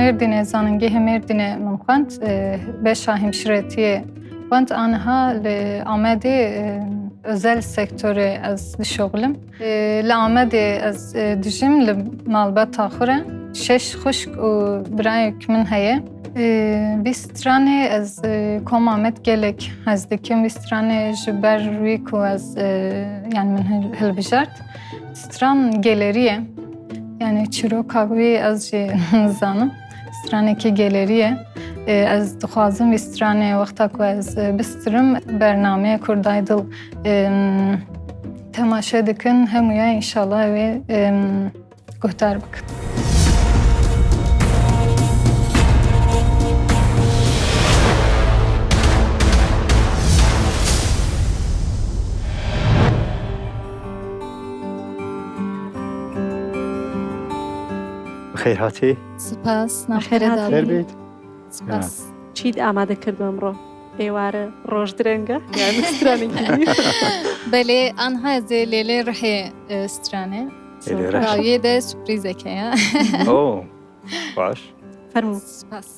Mêrdînê zanîngehê Mêrdînê min xwend beşa hemşiretiyê xwend aniha li Amedê özel sektörê ez dişoxlim. Li Amedê ez dijîm li malbata xwe re. Şeş xwişk û birayek min heye. Vî stranê ez koma Amed gelek hez dikim. Vî stranê ji ber wî ku ez yani min hilbijart. Stran gelerî ye. Yani çîroka wî ez jî nizanim. Stranekî gelerî ye. Ez dixwazim vî stranê wexta ku ez bistirim bernameyê Kurday Dil temaşe dikin hemûya înşallah ew ê guhdar bikin. بەخێر هاتی. سپاس خێر بیت. سپاس. چیت ئامادە کردو ئەمڕۆ؟ ئێوارە ڕۆژ درەنگە یان سترانێکی بەلێ ئەنها زێ لێلێ ڕحێ سترانێ ڕاویێ دە سوپریزەکەیە باش فەرموو سپاس.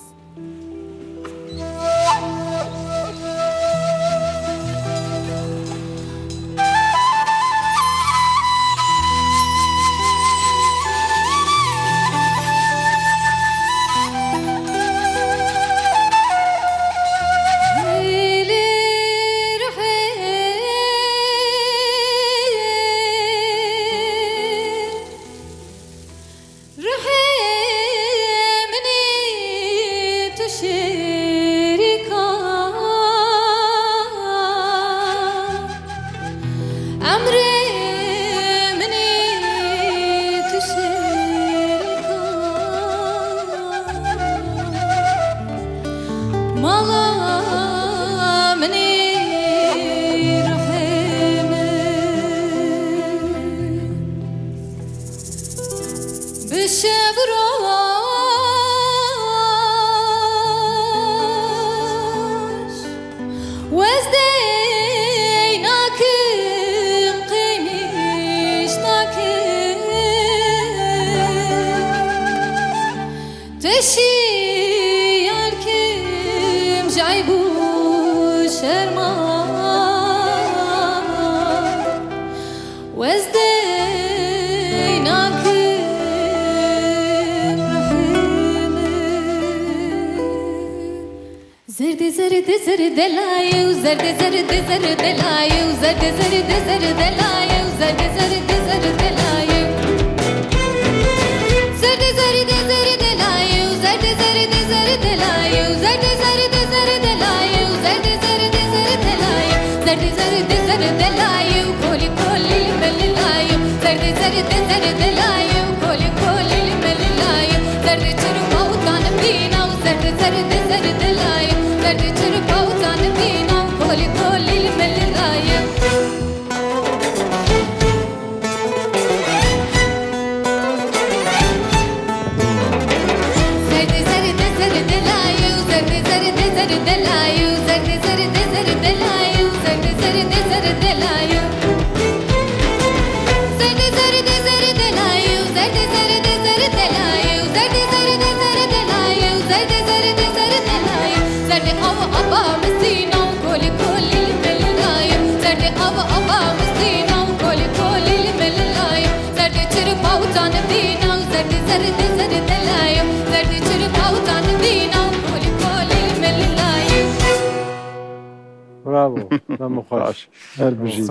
براڤۆ دەم خۆش هەر بژیت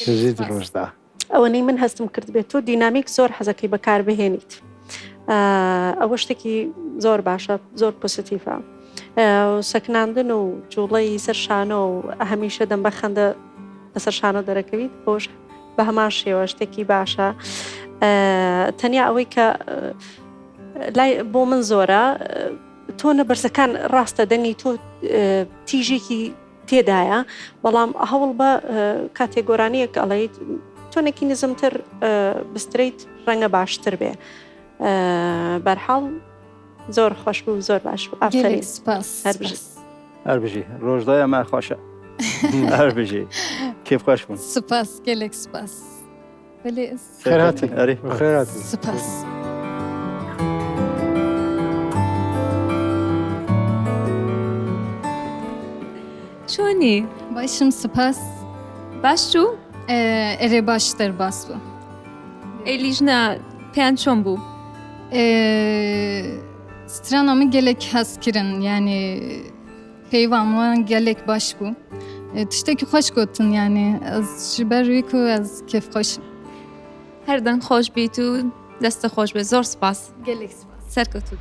بژیت ڕۆژدا. ئەوەنەی من هەستم کردبێت تۆ دینامیک زۆر حەزەکەی بەکار بهێنیت ئەوە شتێکی زۆر باشە زۆر پۆسیتیفە سەکناندن و جوڵەی سەر شانۆ و هەمیشە دەم بە خەندە لەسەر شانۆ دەرەکەویت بۆش بە هەمان شێوە شتێکی باشە تەنیا ئەوەی کە لای بۆ من زۆرە تۆنە بەرزەکان ڕاستە دەنگی تۆ تیژێکی تێدایە بەڵام هەوڵ بە کاتێک گۆرانیەک ئەڵیت تۆنێکی نزمتر بستریت ڕەنگە باشتر بێ بەرحاڵ زۆر خۆش بوو زۆر باش بوو ئافرین سپاس هەر بژی هەر بژی ڕۆژدایە ما خۆشە هەر بژی کێف خۆش بوون سپاس گەلێک سپاس بەلێ خێرهاتی ئەرێ خێرهاتی سپاس. چۆنی؟ باشم سپاس. باش چوو؟ ئەرێ باش دەرباس بوو. ئەی لیژنە پێیان چۆن بوو؟ سترانا من gelek hez kirin yani peyva wan gelek baş bû. Tiştekî xweş gotin yani ez ji ber wî ku ez kêfxweş im. هەر دەنگ خۆش بیت و دەستت خۆش بێت زۆر سپاس. Gelek spas. سەرکەوتوو.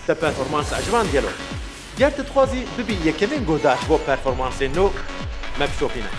Te performans eciband gelo? Ger tu dixwazî bibî yekemîn guhdar ji bo performansên nû, me bişopîne.